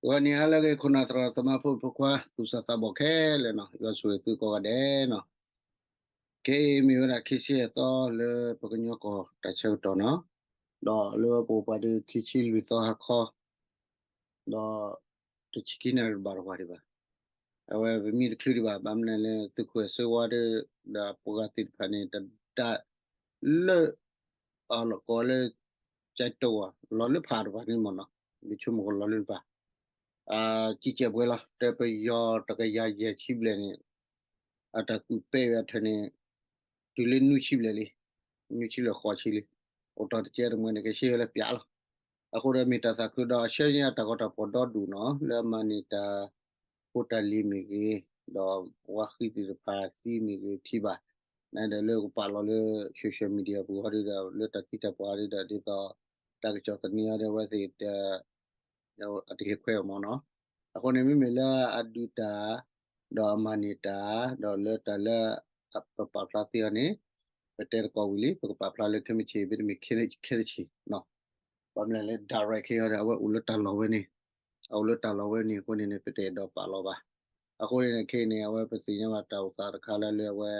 ဂီၤနံၤဟါလၢအဂ့ၤ ခိၣ်နၢ်သရၣ်သမါဖိဖိခွါ သူၣ်စၢ်သးဘီၣ်ခဲလၢာ်နီၤ, ယွၤဆိၣ်ဂ့ၤသုကိးဂၤဒဲးနီၤ. ခဲအံၤမ့ၢ်ဝဲဒၣ်ခံဆံယဲၢ်သီလၢပကညီကီၢ်တၢ်ဆၢကတီၢ်နီၤ, ဒီးလၢပအိၣ်ပှၤဒီးခံဆံလွံၢ်သီဟါခီ, ဒီးတဆံခံနၣ်ရံၣ်တဘၣ်တဝၤဒံးဘၣ်. အဝဲပမ့ၢ်တချုးဒံးဘၣ် ဘၣ်မနုၤလဲၣ်သုးခိၣ်စ့ဝါဒီး ဒီးပှၤဂၤသ့ၣ်တဖၣ်န့ၣ် တဒါလၢ အလီၢ်ကိးလၢ ကၠဲးတိၢ်အီၤ လီၤလၢဖးတဖၣ်န့ၣ်မ့ၢ်နီၤ, ပဆိကမိၣ်ကလီၤလၢဖး ကံၢ်ကဲၣ်ပှဲၤလီၤ. တဲပယီၤတကယၤယဲၢ်ဆံဘျဲၣ်န့ၣ် အတၢ်ကူၣ်ပဲဝဲအထၢၣ်န့ၣ် တုၤလၢနွံဆံဘျဲၣ်လံ, နွံဆံလၢဃိးဆံလံ, အိၣ်တ့ၢ်တကဲတမှဲၤန့ၣ် ကဆှၢဝဲလၢပၠးလီၤ. အဃိဒီးမ့ၢ်တၢ်သးခုဒီးအဆှၢန့ၢ်အတၢ်ဂီၤတၢ်ဖီၣ်ဒီဒူၣ်နီၤ လၢအမၤန့ၢ်တၢ်ဖိတၢ်လံၤမ့ၢ်ဂ့ၤ, ဒီးဝါဃံသ့ၣ်တဖၣ်သံမ့ၢ်ဂ့ၤထံၣ်ဘၣ်, နဒီးလၢကပာ်လီၤလၢ social media ပူၤဟီဒီး လၢတၢ်သံတၢ်ပှၢ်ဟီဒီး ဒ်သိး တၢ်ကစီၣ်သန့ၤအီၤဒီးအဝဲသ့ၣ် အတဟ့ၣ်ခွဲးအီၤမ့ၢ်နီၤ. အဃိန့ၣ် မ့မ့ၢ်လၢအဒုးတၢ် ဒီးအမၤန့ၢ်တၢ် ဒီးလၢတၢ်လၢ ပပာ်ဖျါသ့အီၤန့ၣ် ပတဲတကိးဝံၤလံ, ပကပာ်ဖျါလၢခဲမုၢ်ဆ့ၣ် မ့တမ့ၢ်ခဲတဆံးနီၤ. ဘၣ်မနုၤလဲၣ် direct ခဲအံၤဒီး အဝဲအိၣ်လၢတၢ်လီၢ်ဝဲန့ၣ်, အအိၣ်လၢတၢ်လီၢ်ဝဲန့ၣ်အဃိန့ၣ်န့ၣ် ပတအဲၣ်ဒိးပာ်လီၤဘၣ်. အဃိန့ၣ်န့ၣ် ခဲအံၤန့ၣ် အဝဲပသ့ၣ်ညါဘၣ်တၢ်အိၣ်သးတခါလၢလၢအဝဲ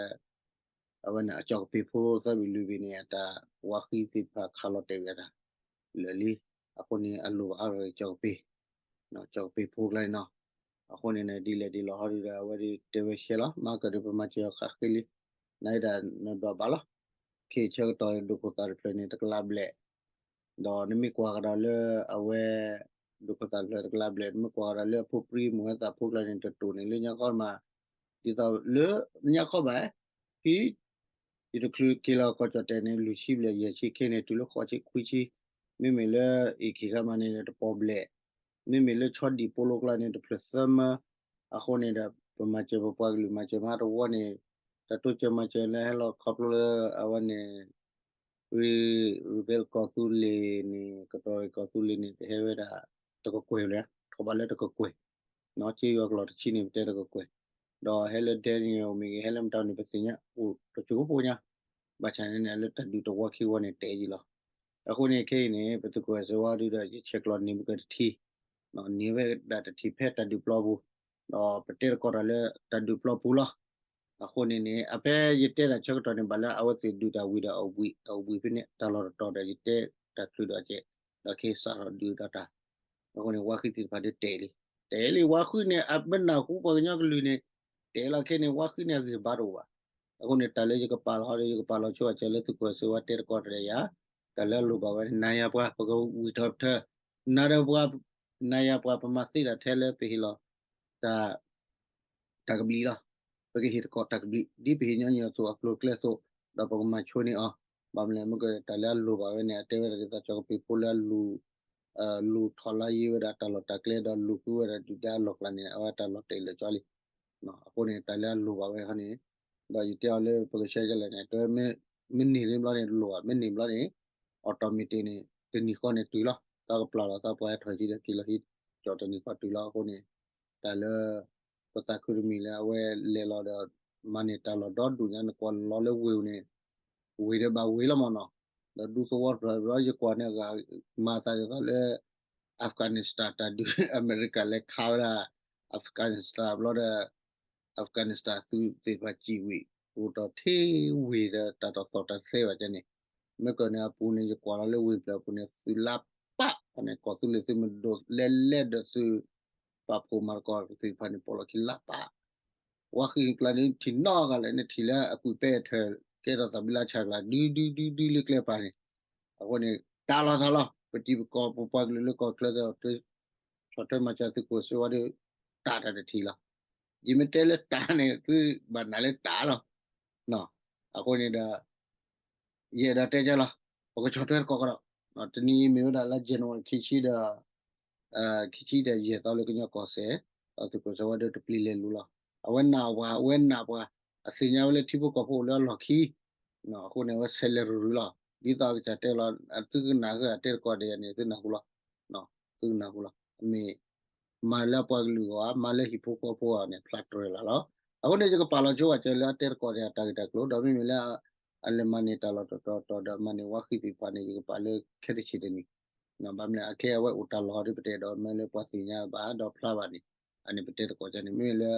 အဝဲန့ၣ် အကၠီၣ်ကပ့ၤဖိသၢဘ့ၣ်လွံၢ်ဘ့ၣ်န့ၣ် အတၢ်ဝါဃံသ့ၣ်တဖၣ်ခးလီၤတဲာ်ဝဲဒၣ် လၢာ်လံ. အဃိန့ၣ် အလိၣ်ဘၣ်အါထီၣ်ကၠီၣ်ကပ့ၤ, ကၠီၣ်ကပ့ၤဖိကျါန့ၣ်နီၤ. အဃိန့ၣ်န့ၣ် ဒ်လဲၣ်ဒ်လဲၣ်ဟီဒီး အဝဲဒၣ်တဲဝဲရှဲလီၤ, မၤကဒီးပမၤစၢၤအီၤဃးဃ့လံ. နဒၣ်နဒွးဘၣ်လီၤ. ခဲအံၤဆၢကတီၢ်ဒိၣ်ခိၣ်သၣ်တဖျၢၣ်န့ၣ် တကလးဘျဲၣ် ဒီးနမ့ၢ်ကွၢ်ကဒီးလၢအဝဲ ဒိၣ်ခိၣ်သၣ်တဖျၢၣ်တကလးဘျဲၣ်, နမ့ၢ်ကွၢ်ကဒီးလၢအဖိပြံမုၢ်ဝဲသးဖိကျါန့ၣ် တတိၢ်န့ၣ် လၢညါခီမး, ဒ်သိးလၢညါခီဘၣ်, ဖဲ ယတချုးက့ၤလီၤကီၢ်ကၠီၣ်တဲာ်န့ၣ် လွံၢ်ဆံဘျဲၣ် ယဲၢ်ဆံ ခဲအံၤန့ၣ် တုၤလၢဃိးဆံခွံဆံ, မ့မ့ၢ်လၢအ့ၣ်ခ့ၣ်ခါမးန့ၣ် တပီၢ်ဘျဲၣ်, မ့မ့ၢ်လၢဆီဒံၣ်ပိလိကျါန့ၣ် တဖျၢၣ်သၢမၢ, အဃိန့ၣ်ဒီး ပမၤစၢၤပပှၤကလုာ်မၤစၢၤမးတဝီန့ၣ်, တၢ်တိစၢၤမၤစၢၤလၢဟဲလီၤခီဖျိလၢအဝဲန့ၣ် ရ့ဘဲလ်ကီၢ်သူလ့ၤန့ၣ် ကတီၢ်ရ့ၣ်ကီၢ်သူလ့ၤန့ၣ် တဟဲဝဲဒၣ် တကကွဲၢ်လၢၤ, ထီၣ်ဘးလၢတကကွဲၢ်, က့ယွၤကလီၢ်တဆံန့ၣ် ပတဲတကကွဲၢ်, ဒီးဟဲလၢ Daniel မ့ၢ်ဂ့ၤ ဟဲလၢမတၤန့ၣ် ပသ့ၣ်ညါအိၣ်တစိၢ်ဖိညါ, ဘၣ်ဆၣ်န့ၣ်န့ၣ် လၢတၢ်ဒုးတဝီခံဝီန့ၣ် တဲယံာ်လီၤ. အဃိန့ၣ်ခဲအံၤန့ၣ် ပသုးခိၣ်စ့ဝါဒုဒီး ယဆဲးကျိးန့ၢ်မုၢ်ကတထံ န့ၢ်ဝဲဒၣ်တထံၣ်ဖဲတၢ်ဒုးပျီပူၤ, ဒီးပတဲတကိးတၢ်လၢတၢ်ဒုးပျီပူၤလီၤ. အဃိန့ၣ်န့ၣ် အဖဲယတဲတၢ်ဆၢကတီၢ်န့ၣ် ဘၣ်လၢအဝဲသ့ၣ်ဒုးတၢ်ဝံၤဒီး အဝံၤဖဲန့ၣ် တၢ်လီၢ်တတီၤဒီး ယတဲတၢ်ချုးဒီးကဲး, ဒီးခဲအံၤစးထီၣ်ဒုးဒီးတၢ်, အဃိန့ၣ် ဝါဃံသ့ၣ်တဖၣ်ဒုးတဲာ်လံ, တဲာ်လံ ဝါဃံန့ၣ် အမ့ၢ်နၢ်ဟူပှၤကညီကလုာ်န့ၣ် တဲာ်လီၤခဲန့ၣ် ဝါဃံန့ၣ်အဂံၢ်ဘါတအိၣ်ဘၣ်. အဃိန့ၣ် တၢ်လၢယကပာ်လီၤဟီဒီး ယကပာ်လီၤဆိအစၢၤလၢသုးခိၣ်စ့ဝါတဲတကိးတၢ်ဒီးယၤ, တၢ်လၢအလိၣ်ဘၣ်ဝဲန့ၣ် နၤယၤပှၤ ပကဝံၣ်ထီၣ်ပထၢ, နၤဒီးပှၤ နၤယၤပှၤ ပမၤသ့တၢ်ထဲလၢပဟ့ၣ်လီၤ တၢ် တၢ်ကဘျံးလီၤ. ပကဟ့ၣ်တကိးတၢ်ကဘျံး ဒ်ပဟ့ၣ်ညီညီအသိးအကျိၤအကျဲအသိး, ဒီးပကမၤဆိန့ၢ်အီၤ, ဘၣ်မနုၤလဲၣ် မ့ၢ်ကတၢ်လၢအလိၣ်ဘၣ်ဝဲန့ၣ် အတဲဝဲဒၣ်ဒ်သိးကၠီကပ့ၤဖိလၢအလူၤ လူၤထီၣ်လၢယ့ဝဲဒၣ်တၢ်လီၢ်တၢ်ကျဲဒီးလူၤဃုဝဲဒၣ်ဒုၣ်ဒါအလီၢ်ကျါန့ၣ် အဝဲတၢ်လီၤတဲာ်လၢာ်ကၠီလံ. အဃိန့ၣ် တၢ်လၢအလိၣ်ဘၣ်ဝဲခီန့ၣ်, ဒီးယတဲအီၤလၢပကဆှၢကလဲၣ်န့ၣ် တဲဝဲ မ့ၢ်န့ၢ်လံဘျီန့ၣ် လိၣ်ဘၣ် မ့ၢ်န့ၢ်ဘျီန့ၣ် automatic န့ၣ် တနံၤဃီန့ၣ်တုၤလီၤ. တၢ်ကပျၢ်လီၤ တၢ်ပှၤဟဲထီၣ်ကံဒီးက့ၤလီၤဟံးကၠီၣ်တနံၤဃီတုၤလီၤ. အဃိန့ၣ် တၢ်လၢ ပသးခုတမံၤလၢအဝဲလဲၤလီၤဒီး မၤန့ၢ်တၢ်လီၢ်ဒီဒူၣ်ညါ နကွၢ်လီၤလၢဝ့ၢ်န့ၣ် ဝ့ၢ်ဒီးဘၣ်ဝ့ၢ်လီၤမ့ၢ်နီၤ, ဒီးဒူသဝီတဖျၢၣ်ဘျီ ယကွၢ်န့ၣ်အဂၤ မၤသးဒ်သိးလၢ Afghanistan တၢ်ဒုး အမဲရကၤလဲၤခးဝဲဒၣ် Afghanistan ဘျီဒီး Afghanistan သုးသ့ၣ်တဖၣ်စံၣ်ဝံၤ အိၣ်ဒီးထဲဝ့ၢ်ဒီးတၢ်တသီၣ်တၢ်သဲဘၣ်ကဲန့ၣ်, မ့ၢ်ကန့ၣ်အပူၤန့ၣ် ယကွၢ်လီၤလၢဝ့ၢ်တဖျၢၣ်အပူၤန့ၣ် သုးလါပၢ်န့ၣ် ကီၢ်သူလ့ၤသုးမုၢ်ဒိၣ်လဲၤလဲၤဒီးသုး ပာ်ဖှိၣ်မၤသကိးသ့ၣ်တဖၣ်န့ၣ် ပိာ်လီၢ်ခံလါပၢ် ဝါဃံကျါန့ၣ် ထံၣ်နီတဂၤလဲၣ် နထံၣ်လၢအကွံာ်ပဲအထၢၣ် ကဲထီၣ်သးဘံလါဆၣ်ကျါ ဒုဒုဒုဒုလၢကျဲပၤန့ၣ်, အဃိန့ၣ် တၢ်လီၤသးလီၤ ပတံၤပကီၢ်ပပှၤကလုာ်လၢကီၢ်ချၢဒီး ဆီၣ်ထွဲမၤစၢၤသုးခိၣ်စ့ဝါဒီး တၢ်တၢ်တထံၣ်လီၤ. ယမ့ၢ်တဲလၢတၢ်န့ၣ် သုဘၣ်နာ်လၢတၢ်လီၤ. အဃိန့ၣ်ဒီး ယအဲၣ်ဒိးတဲကလီၤ ပကဆီၣ်ထွဲတကိးကဒီး, တနံၤအံၤမ့ၢ်ဝဲဒၣ်လါ January ခံဆံဒီး ခံဆံဒီးယဲၢ်သီလၢကညီကီၢ်စဲၣ်, ဒီးသုးခိၣ်စ့ဝါဒီးတပျံၤလဲၤလူၤလီၤ. အဝဲနာ်ပှၤ အဝဲနာ်ပှၤ အသ့ၣ်ညါဝဲလၢထံဖိကီၢ်ဖိအိၣ်လၢအလီၢ်ခံ, အဃိန့ၣ် အဝဲဆဲးလဲၤရူၤရူၤလီၤ. ဒ်သိးအကစၢ်တဲလီၤ သုကနၣ်ဃုာ်အတဲတကိးဒီးယၤန့ၣ် သုနၢ်ဟူလီၤ, သုကနၢ်ဟူလီၤ. အမ့ၢ် မၤလၢအပှၤကလုာ်အဂီၢ်ဧါ မၤလၢဟံၣ်ဖိဃီဖိအဂီၢ်န့ၣ် ဖျါတြဲၤလၢ်လီၤ. အဃိန့ၣ် ယကပာ်လီၤဆိအစၢၤလၢအတဲတကိးဒီးယၤတၢ်ဂ့ၢ်တၢ်ကျိၤ ဒီးမ့မ့ၢ်လၢ အလဲၤမၤန့ၢ်တၢ်လီၢ်တတီၤတီၤဒီးမၤန့ၢ်ဝါဃံသ့ၣ်တဖၣ်န့ၣ် ယကပာ်လၢခဲတဆံးတနံၤ ဘၣ်မနုၤအခဲအံၤအဝဲအိၣ်တၢ်လီၢ်ဟီဒီး ပတအဲၣ်ဒိးမၢလၢပှၤသ့ၣ်ညါဘၣ်ဒီးဖျါဘၣ်န့ၣ်, အန့ၣ်ပတဲသကိးန့ၣ် မ့မ့ၢ်လၢ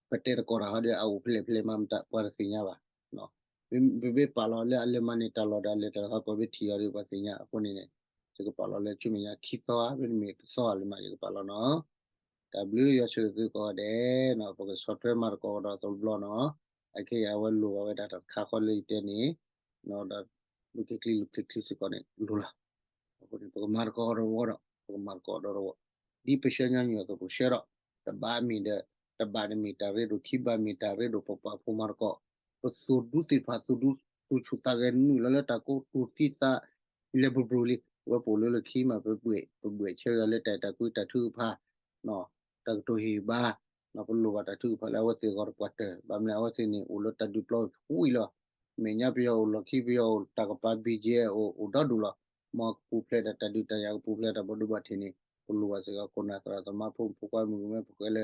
ပတဲသကိးတၢ်ဟီဒီး အအိၣ်ဖဲလဲၣ်ဖဲလဲၣ်မး ပှၤတသ့ၣ်ညါဘၣ်. ပမ့ၢ်ပာ်လီၤလၢအလဲၤမၤန့ၢ်တၢ်လီၢ်ဒီး အလဲၤတၢ်လီၢ်ဟီ ပှၤဘၣ်ထံၣ်အီၤဒီး ပှၤသ့ၣ်ညါအဃိန့ၣ်န့ၣ်, ယကပာ်လီၤလၢဆူမဲာ်ညါခံသီဧါ, မ့တမ့ၢ်တသီဧါလၢမး ယကပာ်လီၤနီၤ. တၢ်ဘျုးယွၤဆိၣ်ဂ့ၤသုကိးဂၤဒဲး, ပကဆီၣ်ထွဲမၤသကိးကဒီးတဘျီနီၤ. အခဲအံၤအဝဲလိၣ်ဘၣ်ဝဲဒၣ်တၢ်တခါဃီလၢယတဲန့ၣ်, ဒီး လူၤက့ၤချံ လူၤက့ၤချံစ့ၢ်ကီးန့ၣ် လိၣ်လီၤ. အဃိန့ၣ် ပကမၤသကိးဒီးဝီဒီး ပကမၤသကိးဒီးဝီ, ဒ်ပဆှၢညီနုၢ်အသိး ပကဆှၢဒီး, တဘးမ့ၢ်ဒီး, တဘးန့ၣ်မ့ၢ်တၢ်ရ့ဒိၣ်, ခံဘးမ့ၢ်တၢ်ရ့ဒိၣ်, ပပာ်ဖှိၣ်မၤသကိး, ပသူၣ်ဒူသ့ၣ်တဖၣ် သူၣ်ဒူသူၣ်ဆူၣ်သးဂဲၤနုာ်လီၤလၢတၢ်ကိးတူာ်တံၢ်သး လဲၤပူၤပူၤလံ, အဝဲပအိၣ်လၢလၢခံမး ပဘှဲး, ပဘှဲးဆၢဂ့ၤလၢတၢ်အဲၣ်တၢ်ကွံ တၢ်ထုကဖၣ်, တၢ်ကတိၤဟ့ၣ်ဘါ, ပလိၣ်ဘၣ်တၢ်ထုကဖၣ်လၢအဝဲသ့ၣ်အဂီၢ်တပှၢ်တၢၢ်, ဘၣ်မနုၤအဝဲသ့ၣ်န့ၣ် အိၣ်လၢတၢ်ဒုးပျီဝံၤလီၤ. မဲာ်ညါပယီၤအိၣ် လီၢ်ခံပယီၤအိၣ် တၢ်ကပၤ ဘံၣ်ကၠဲ အိၣ် အိၣ်ဒီဒူၣ်လီၤ. မ်ကပူၤဖျဲးဒီးတၢ်ဒုးတၢ်ယၤ ကပူၤဖျဲးတၢ်ဘၣ်ဒိဘၣ်ထံးန့ၣ် ပလိၣ်ဘၣ်စ့ၢ်ကီး ခိၣ်နၢ်သရၣ်သမါ ဖိမုၣ်ဖိခွါ မုၣ်ကမဲဖိဃဲလၢ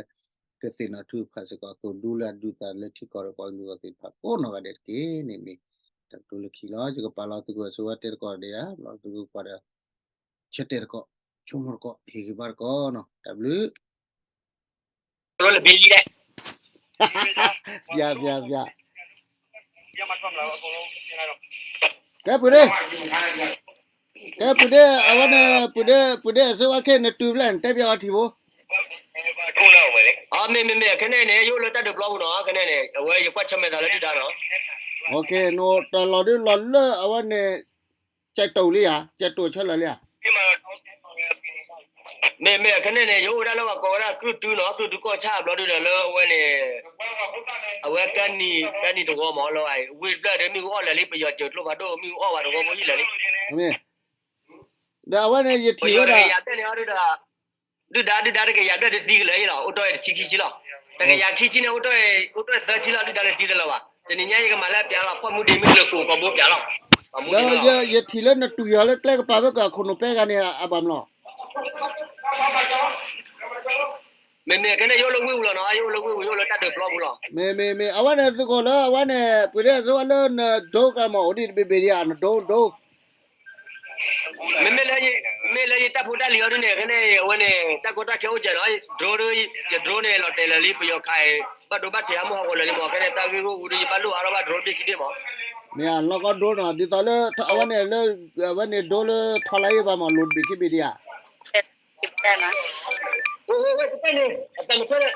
ကသ့ၣ်နီၣ်ထုကဖၣ်စ့ၢ်ကီး သိၣ်ဒူလၢအဒုးသးလၢထံကီၢ်ဒီးပှၤကလုာ်အဂီၢ်သ့ၣ်တဖၣ်ကိးနီၢ်ဂၤဒဲးတက့ၢ်န့ၣ်မ့ၢ် တၢ်ကတိၤလၢခံလီၤ. ယကပာ်လီၤသုးခိၣ်စ့ဝါတဲသကိးဒီးယၤ ဘျီသုးခိၣ်ကွၢ်ဒီး ဆၢတဲာ်သကိး ဆိကမိၣ်သကိး ဟ့ၣ်ဂံၢ်ဘါသကိးနီၤ တၢ်ဘျုး လီၤလၢဘ့လံလဲၣ် ဘၣ်ဘၣ်ဘၣ် ကဲပူၤဒ့ ကဲပူၤဒ့ အဝဲန့ၣ် ပူၤဒ့ ပူၤဒ့အစ့ဝါခဲ နတုၤဖျဲၣ် နတဲပျီအီၤထံဖိ မ့ၢ်မ့ၢ်မ့ၢ် ခဲန့ၣ်န့ၣ် ယအိၣ်လၢတၢ်ဒုးပျီပူၤနီၤ ခဲန့ၣ်န့ၣ် အဝဲယကွၢ်ဆၢၣ်မဲာ်သးလၢဒုၣ်ဒါနီၤ နတၢ်လီၢ်ဒုးလီၤလၢအဝဲန့ၣ် ကဲတိာ်လံဧါ ကဲတိာ်ဆၢလၢာ်လံဧါ မ့မ့ၢ်ခဲန့ၣ်န့ၣ် ယအိၣ်ဝဲဒၣ်လၢပှၤကိးဝဲဒၣ် ကြုၢ်တုနီၤ ကြုၢ်တုကီၢ်ဆၣ်ဘျီဒုဒီးလၢအဝဲန့ၣ် အဝဲကဲနံၤ ကဲနံၤတဝီမးလၢ ဝံၤတဖျၢၣ်ဒီးမ့ၣ်အူအီၣ်လၢာ်လံ ပယီၤစၢၤကျိဖးဒိၣ် မ့ၣ်အူအီၣ်ဝဲတဝီဖိယံာ်လၢာ်လံ ဒီးအဝဲန့ၣ် ယထံၣ်ဝဲဒၣ် ပယီၤတကယၤဘျဲၣ်န့ၣ် ဒုၣ်ဒါ ဒုၣ်ဒါတကယၤဘျဲၣ်ဒုးသံကလၢာ်လီၤ အိၣ်တီၢ်တဆံခံဆံလီၤ တကယၤခံဆံန့ၣ် အိၣ်တီၢ်သၢဆံလီၤ ဒုၣ်ဒါလၢသံတလၢာ်ဘၣ် တနံၤညါယကမၤလၢပျးလီၤ ဖီၣ်မူဒံးမ့ၢ်လၢကိးကီးဘိပျးလီၤ ဒီးယထံၣ်လၢနတုၤယၤလၢကျဲကပၤဖဲကခိၣ်နူာ်ပဲဂၤန့ၣ် အဘၣ်မလီၤ မ့မ့ၢ်ခဲန့ၣ် ယအိၣ်လၢဝ့ၢ်ပူၤလီၤနီၤ ယအိၣ်လၢဝ့ၢ်ပူၤ ယအိၣ်လၢတၢ်ဒုးပျီပူၤလီၤ မ့မ့ၢ်မ့ၢ် အဝဲန့ၣ်သုးခိၣ်လၢအဝဲန့ၣ် ပှ့ၤဒ့အစ့ဝါလၢနဒိကမီၤအိၣ်ဒံးတဘ့ၣ်ဘ့ၣ်ဒံးဧါ နဒိဒိ မ့မ့ၢ်လၢ မ့ၢ်လၢယတၢ်ဖိတၢ်လံၤအီၤဒ်န့ၣ် ခဲန့ၣ် အဝဲန့ၣ် တၢ်ကီတၢ်ခဲအိၣ်စၢၤနီၤ drone ဒ် ယ drone န့ၣ် လီၤတဲာ်လၢာ်လံ ပယီၤခးအံၤ ဘၣ်ဒိဘၣ်ထံးအမိၢ်ဟးဂီၤလၢာ်လံမး ခဲန့ၣ် တၢ်ဂ့ၢ်ဂီၢ်အူဒ် ယဘၣ်လိၣ်အါထီၣ်ဘၣ် drone ဘ့ၣ်ခံဘ့ၣ်မး မ့ၢ်အနီၢ်ကီၢ် drone နီၤ ဒ်သိးလၢ အဝဲန့ၣ်လၢ အဝဲန့ၣ် drone လၢထီလါယ့ၢ်ဘၣ်မး လိၣ်တ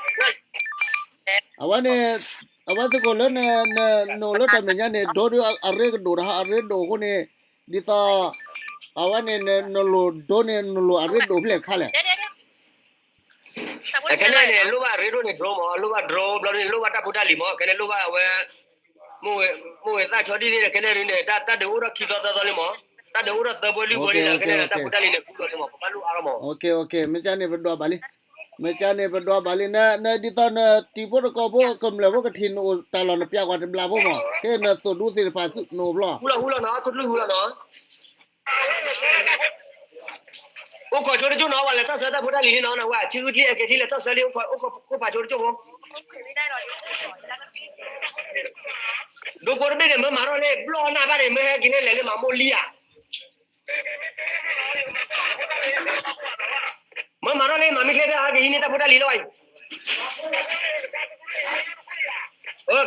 ဘ့ၣ်ခံဘ့ၣ်ဒံးဧါ အဝဲန့ၣ် အဝဲသုးခိၣ်လၢ နအိၣ်လၢတၢ်မဲာ်ညါန့ၣ် drone ဒ်အရ့ကဒိၣ်တဟါ အရ့ဒိၣ်အဃိန့ၣ် ဒ်သိး အဝဲန့ၣ် နလိၣ် drone န့ၣ် နလိၣ်အရ့ဒိၣ်ဖဲလဲၣ်တခါလဲၣ် ခဲန့ၣ်န့ၣ် လိၣ်ဘၣ်အရ့ဒိၣ်န့ၣ် drone မး လိၣ်ဘၣ် drone ဘျီဒ်န့ၣ် လိၣ်ဘၣ်တၢ်ဖိတၢ်လံၤမး ခဲန့ၣ်လိၣ်ဘၣ်အဝဲ မိၢ်ဝဲသၣ်ဆီဒ်သ့ၣ်ဒီး ခဲန့ၣ်ဒ်န့ၣ် တၢ်ဒုးအိၣ်ထီၣ်ခံသီသၢသီလံမး တၢ်ဒုးအိၣ်ထီၣ်သၢဘိလွံၢ်ဘိလံဒီး ခဲန့ၣ်ဒီး တၢ်ဖိတၢ်လံၤန့ၣ် ကူလီၤလံမး ပဘၣ်လိၣ်အါထီၣ်မး မ့ၢ်ကန့ၣ်ပဒွးဘၣ်လံ မ့ၢ်ကန့ၣ်ပဒွးဘၣ်လံ နဒ်သိးနတံၤဖိတကီၢ်ဖိကမျၢၢ်ဖိကထံၣ်နအိၣ်တၢ်လီၢ်နပျးကွၢ်တဘျီဖိမး ခဲနသိၣ်ဒူသ့ၣ်တဖၣ်နအိၣ်ဘျီ ဟူလီၤ ဟူလီၤနီၤ ခူၣ်လွံၢ်ဟူလီၤနီၤ အိၣ်ခိးဆိတကၠိၢ်နီၤ ပှၤလဲၤထီၣ်ဆၢတၢ်ဖိတၢ်လံၤလံနီၤ နဝဲ ဆံဂုၢ်ထံ အဲကဲထံ လဲၤထီၣ်ဆၢလံ အိၣ်ခိး အိၣ်ခိး အိၣ်ဖးဆိတကၠိၢ်ဖိ ဒိကိတဘ့ၣ်န့ၣ် မ့ၢ်မၤထီၣ်လၢဘျီၣ်နၢ်ဘၣ်န့ၣ် မ့ၢ်ဟဲက့ၤလၢလဲၤလၢမၤမိၢ်လံဧါ မ့ၢ်မၤထီၣ်လၢမၤမ့ၢ်ချ့ ဟဲက့ၤဟံးန့ၢ်တၢ်ဖိတၢ်လံၤလီၤ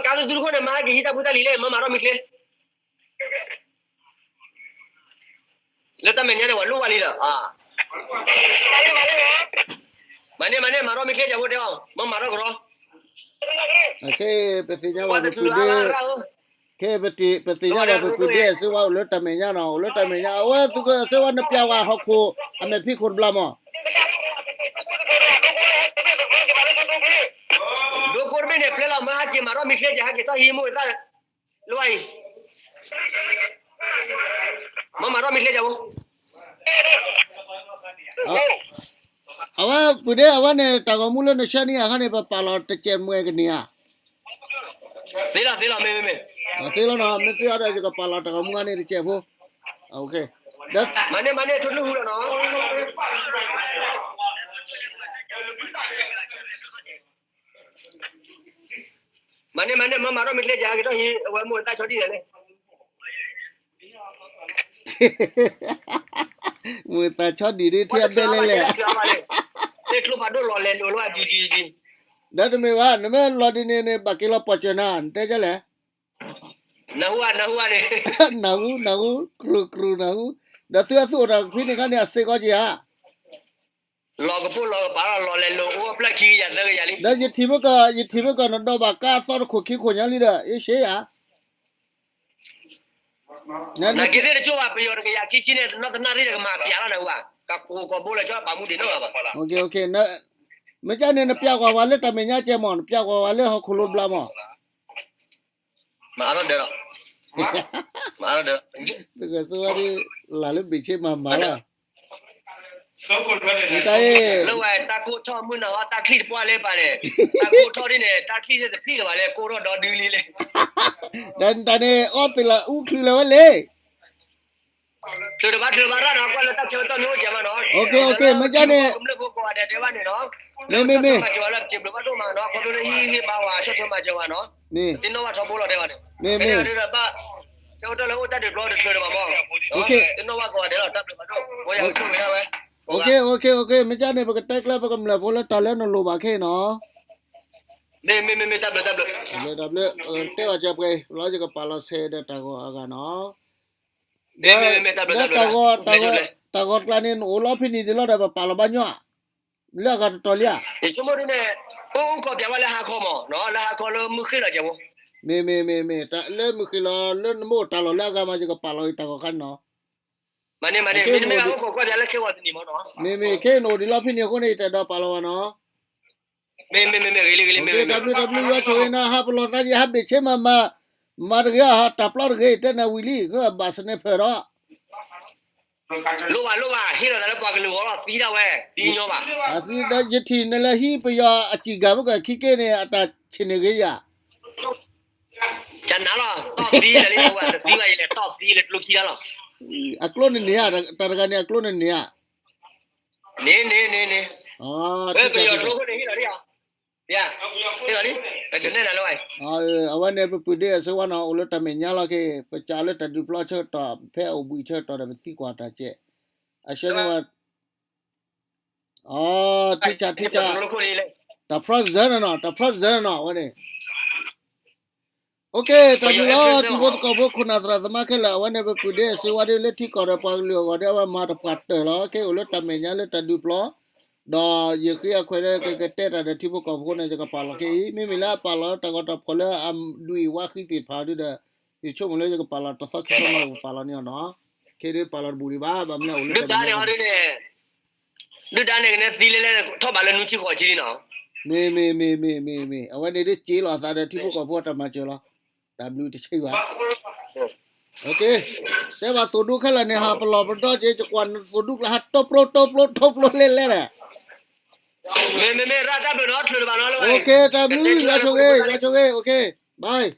ကါသူသူတခိၣ်န့ၣ် မ့ၢ်ဟဲက့ၤဟံးတၢ်ဖိတၢ်လံၤလၢ မ့ၢ်မၤထီၣ်မ့ၢ်ချ့ လၢတၢ်မဲာ်ညါန့ၣ် ပှၤလိၣ်ဘၣ်လံလၢ မၤန့ၢ် မၤန့ၢ် မၤထီၣ်မ့ၢ်ချ့ ကၢ်ဖိတဲအီၤ မ့ၢ်မၤထီၣ်ကရီ ခဲပသ့ၣ်ညါဘၣ်ပပူၤဒ့ ခဲပသ့ၣ်ညါဘၣ်ပပူၤဒ့ အစ့ဝါအိၣ်လၢတၢ်မဲာ်ညါနီၤ အိၣ်လၢတၢ်မဲာ်ညါ အဝဲသုးခိၣ်စ့ဝါနပျးဝဲဟီၣ်ခိၣ် အမဲာ်ဖံးခိၣ်တဘျီမး ဒိကိတဘ့ၣ်န့ၣ် ပျဲလီၤမ့ၢ်ဟဲက့ၤမၤထီၣ်မ့ၢ်ချ့ ကၢ်ဟဲက့ၤထီၣ်ဟံးမိၢ်သၣ် လၢဝဲအံၤ မ့ၢ်မၤထီၣ်မ့ၢ်ချ့ ကၢ်ဖိ အဝဲပူၤဒ့ အဝဲန့ၣ် တၢ်ဂီၤမူလၢနဆှၢန့ၢ်အခါန့ၣ် ပပာ်လီၤတစဲးမွဲကန့ၢ်ဧါ သ့လီၤ သ့လီၤ မ့ၢ် မ့ၢ် မ့ၢ် သ့လီၤနီၤ မ့ၢ်သ့အီၤဒီး ယကပာ်လီၤတၢ်ဂီၤမူခါန့ၣ်တစဲးဖိ မၤန့ၢ် မၤန့ၢ် ထိၣ်လွံၢ်ဟူလီၤနီၤ မၤန့ၢ် မၤန့ၢ် မ့ၢ်မၤထီၣ်မ့ၢ်ချ့ ကၢ်ဟဲက့ၤထီၣ်ဟံး အဝဲမိၢ်သၣ်ဆီဒ်လဲၣ်န့ၣ် မုာ်သးဆီဒံးဒ်ထံအဘဲလဲၣ်လဲၣ်, လၢကျိဖးဒိၣ်လီၤလဲၤလိာ်လီၤဒံဒံဒံ, ဒီးတမ့ၢ်ဘၣ် နမ့ၢ်လီၤဒ်န့ၣ်န့ၣ် ဘၣ်က့ၤလီၤပီၢ်စၢၤနၤ နတဲဒ်လဲၣ်, နၢ်ဟူဧါ နၢ်ဟူဧါန့ၣ်, နၢ်ဟူ နၢ်ဟူ ကြူးကြူးနၢ်ဟူ, ဒီးသုအသူၣ်အိၣ်တၢ်ဖဲန့ၣ်ခါန့ၣ် အစ့ကီက့ၤဧါ လီၤကပိၢ်လီၤကပၤလီၤ လီၤလဲၤလိာ်အိၣ်အဖျၢၣ်ခံကယၤသၢကယၤလံ, ဒီးယထံၣ်မ့ၢ်ကီး ယထံၣ်မ့ၢ်ကီး နဒိးဘၣ်ကါအသီတခိၣ်ခံခိၣ်ညါလံဒီး ယရှဲဧါ နာ်က့သ့ၣ်တကၠိၢ်ဘၣ် ပယီၤတကယၤခံဆံန့ၣ် နီၢ်တနၣ်ရံၣ်တကမၤပျးလီၤနၢ်ဟူဧါ, ကကိးကီးဘိလၢကၠီပာ်မူဒံးနီၢ်ဘၣ်, မ့ၢ်ကန့ၣ် နပျးကွၢ်ပှၤလၢတၢ်မဲာ်ညါကဲမး နပျးကွၢ်ပှၤလၢဟီၣ်ခိၣ်လိၤဘျးမး, မၤအါထီၣ်ဒၢးလီၤ, မၤအါထီၣ်ဒၢး, တဂၤသဝဲဒ် လၢ်လၢဘ့ၣ်ဆ့မၤမၤလီၤ, တၢ်အံၤ လၢဝဲတၢ်ကိၢ်ထီၣ်မုၢ်နၤဟီ တၢ်ချံၣ်တပှၢ်လၢပာ်န့ၣ်, တၢ်ကိၢ်ထီၣ်ဒ်န့ၣ် တၢ်ချံၣ်သ့ၣ်တချံၣ်လၢၤဘၣ်လၢ ကိၢ်ထီၣ်ဒီဒုလံလၢ ဒီးတၢ်န့ၣ် အီသံးလၢအူချုးလၢၤဝဲလံ ချုးတဘၣ်ချုးတဘၣ်ရၢ်နီၤ ကွၢ်လၢတၢ်ဆၢကတီၢ်မ့ၢ်အိၣ်ကဲမးနီၤ, မ့ၢ်မ့ၢ်မ့ၢ်, ကမျၢၢ်ဖိကိးဂၤဒဲးတဲဘၣ်န့ၣ်နီၤ, မ့ၢ်မ့ၢ်မ့ၢ်, လၢဆီၣ်ထွဲမၤစၢၤဝဲလၢပစံးဘျုးဘၣ်ဒိၣ်မးနီၤ ခီဖျိလၢဟံၣ်ဂ့ၢ်ဘါဝဲ ဆီၣ်ထွဲမၤစၢၤဝဲနီၤ, မ့ၢ်, သ့ၣ်နီၣ်ဘၣ်ထီဘိလီၤတဲဘၣ်န့ၣ်, မ့ၢ်မ့ၢ်, ဆၢကတီၢ်လၢအိၣ်တၢ်ဒုးပျီတချုးတဘၣ်မး, သ့ၣ်နီၣ်ဘၣ်ကိးဂၤဒဲးလီၤ တၢ်ဘျုးဘၣ်ဒိၣ် ဝဲယၤကဆိၣ်ဂ့ၤဒၣ်ဝဲ, မ့ၢ်ကန့ၣ် ပကတဲကျဲပကမျၢၢ်ဖိလၢတၢ်လၢနလိၤဘၣ်ခဲအံၤနီၤ မ့ၢ်မ့ၢ်မ့ၢ်မ့ၢ် တၢ်ဘျုးတၢ်ဘျုး, တၢ်ဘျုး, တဲဘၣ်စၢၤပှဲၤ လီၤယကပာ်လီၤဆဲးဒီးတၢ်ဂီၤအဂၤနီၤ, ဒီး, ဒီးတၢ်ဂီၤ, တၢ်ဂီၤကျါန့ၣ် နအိၣ်လီၤဖဲန့ၣ်ဒ်လီၤဒီး ပပာ်လီၤဘၣ်ညီ, လၢအဂၤတတီၤလံဧါ, ယဆိကမိၣ်ဒ်န့ၣ်, အိၣ်အိၣ်ကီၢ်ပၠးဝဲလၢဟါခီမးနီၤ လၢဟါခီလၢမုၢ်ဃ့ၢ်လီၤကဲဖိ, မ့ၢ်မ့ၢ်မ့ၢ်မ့ၢ်, လၢမုၢ်ဃ့ၢ်လီၤ လၢနမ့ၢ်အိၣ်တၢ်လီၢ်လၢအဂၤမး ယကပာ်လီၤအံၤတၢ်ဂီၤခါန့ၣ်နီၤ, မ့ၢ်န့ၣ်မ့ၢ်န့ၣ် မ့တမ့ၢ်ဘၣ်အိၣ်ကီၢ်ကွၢ်ပၠးလၢခဲဂီၤတနံၤမးနီၤ, မ့ၢ်မ့ၢ် ခဲအံၤနအိၣ်ဒ်လီၤဖဲန့ၣ်အဃိန့ၣ် ယတအဲၣ်ဒိးပာ်လီၤဘၣ်နီၤ မ့ၢ်မ့ၢ်မ့ၢ်မ့ၢ်ဂ့ၤလံဂ့ၤလံမ့ၢ်မ့ၢ်, တၢ်ဘျုးတၢ်ဘျုး ယွၤဆိၣ်ဂ့ၤနၤ ဟးပလီၢ်သးယံာ် ဟးဘ့ၣ်ဆ့မၤမၤ, မၤတဂ့ၤအီၤ တၢ်ပျီတဂ့ၤ တဲနၤဝံၤလံ ကဘၣ်စနဲဖၢၣ်ဒီး, လိၣ်ဘၣ်လိၣ်ဘၣ် ဟ့ၣ်လီၤသးလၢပှၤကလုာ်အဂီၢ်လီၤ သံဒၣ်ဝဲ သံညီဘၣ်, ယထံၣ်နလဲၤဟံးပယီၤအစံၣ်ဂၤမ့ၢ်ကခံက့န့ၣ် အတၢ်ဆံးန့ၢ်ဂ့ၤယၤ ကနၤလီၤ တီၢ်သံလၢလံ တသံဘၣ်ယလဲၤတီၢ်သံလၢကျိခံဒါလီၤ, အကျိနန့ၢ်ဧါ တၢ်တဂၤန့ၣ် အကျိနန့ၢ်ဧါ, န့ၣ်န့ၣ်န့ၣ်န့ၣ်, ပယီၤကျိခိၣ်န့ၣ်ဟ့ၣ်လီၤဒ်အီၤ, ဟ့ၣ်လီၤလံ, ပကနဲၣ်နၤလၢဝဲ, အဝဲန့ၣ် ပပုၢ်ဒ့အစ့ဝါနီၤ အိၣ်လၢတၢ်မဲာ်ညါလီၤက့ၤ ပစးလၢတၢ်ဒုးပျီဆၢကတီၢ် ဖဲအအိၣ်ဘှံးဆၢကတီၢ်ဒီး ပသံကွၢ်တၢ်ကဲး, အဆၢန့ၣ်ဝဲ အထံဆးထံဆး, တၢ်ဖျီစၢၤနီၤ တၢ်ဖျီစၢၤနီၤ အဝဲန့ၣ်, တၢ်ဘျုးလီၤ ထံဖိကီၢ်ဖိခိၣ်နၢ်သရၣ်သမါခဲလၢာ် အဝဲန့ၣ် ပပုၢ်ဒ့အစ့ဝါဒ်လၢထံကီၢ်ဒီးပှၤကလုာ်အဂီၢ်ဒီး အဝဲမၤတပှၢ်တၢၢ်လီၤ ကဲအိၣ်လၢတၢ်မဲာ်ညါလၢတၢ်ဒုးပျီ, ဒီးယဃ့အခွဲးလၢကကတဲတၢ်ဒီးထံဖိကီၢ်ဖိအဃိန့ၣ် ယကပာ်လီၤခဲအံၤ မ့မ့ၢ်လၢအပာ်လီၤတၢ်ဂီၤတၢ်ဖီၣ်လၢအဒုးအံၤဝါဃံသ့ၣ်တဖၣ်ဒုဒီး ယဆိကမိၣ်လၢယကပာ်လီၤတသီခံသီမး ယကပာ်လီၤန့ၢ်အီၤနီၤ, ခဲဒုးပာ်လီၤတဘူးဒံးဘၣ် ဘၣ်မနုၤအိၣ်လၢတၢ်မဲာ်ညါ ဒုၣ်ဒါန့ၣ်ကနဲသံလဲလဲ ထီၣ်ဘးလၢနွံဆံဃိးဆံလံနီၤ, မ့ၢ်မ့ၢ်မ့ၢ်မ့ၢ်မ့ၢ်မ့ၢ် အဝဲန့ၣ်ဒ်စ့လီၤအသးဒီးထံဖိကီၢ်ဖိအတၢ်မၤစၢၤလီၤ, တၢ်ဘျုးတဆံးဘၣ်, တဲဘၣ်သိၣ်ဒူခဲလၢာ်န့ၣ် ဟးပလီၢ်ပဒီက့ၤ ယကွၢ်သိၣ်ဒူကျါဟးတိပျိတိပျိတိပျိလဲလဲဒီး, မ့မ့မ့ၢ် ရၣ်တၢ်ဘျုးနီၤ ချုးတဘၣ်နီၤလၢဝဲ, တၢ်ဘျုး ယွၤဆိၣ်ဂ့ၤ ယွၤဆိၣ်ဂ့ၤ bye.